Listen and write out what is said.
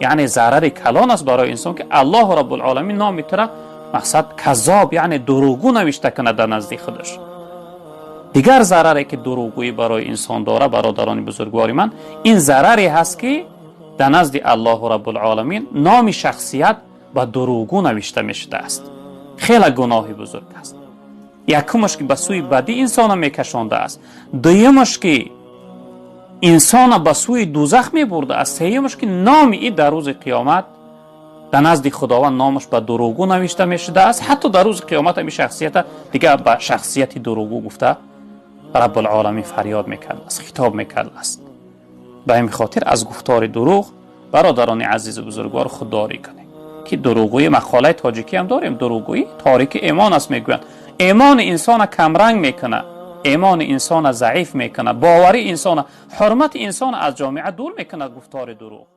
Яъне зарари калон аст барои инсон, ки Аллоҳу Раббулъоламин номи тура мақсад каззоб, яъне дурӯғгӯ навишта кунад дар назди худаш. Дигар зараре, ки дурӯғгӯӣ барои инсон дора, бародарони бузургвори ман, ин зараре ҳаст, ки дар назди Аллоҳу Раббулъоламин номи шахсият ба дурӯғгӯ навишта мешудааст. Хеле гуноҳи бузург аст. Якумаш, ки ба сӯи бадӣ инсона мекашондааст, дуюмаш, ки инсона ба сӯи дӯзах мебурдааст, сеюмаш, ки номи и дар рӯзи қиёмат дар назди Худованд номаш ба дурӯғгӯ навишта мешудааст. Ҳатто дар рӯзи қиёмат ҳами шахсията дигар ба шахсияти дурӯғгӯ гуфта Раббулъоламин фарёд мекардааст, хитоб мекардааст. Ба ҳамин хотир аз гуфтори дурӯғ, бародарони азизу бузургвор, худдорӣ кунед, ки дурӯғгӯӣ, мақолаи тоҷикӣ ҳам дорем, дурӯғгӯӣ торики имон аст мегӯянд, имони инсона камранг мекунад, имони инсона заиф мекунад, бовари инсона, ҳурмати инсона аз ҷомеа дур мекунад гуфтори дурӯғ.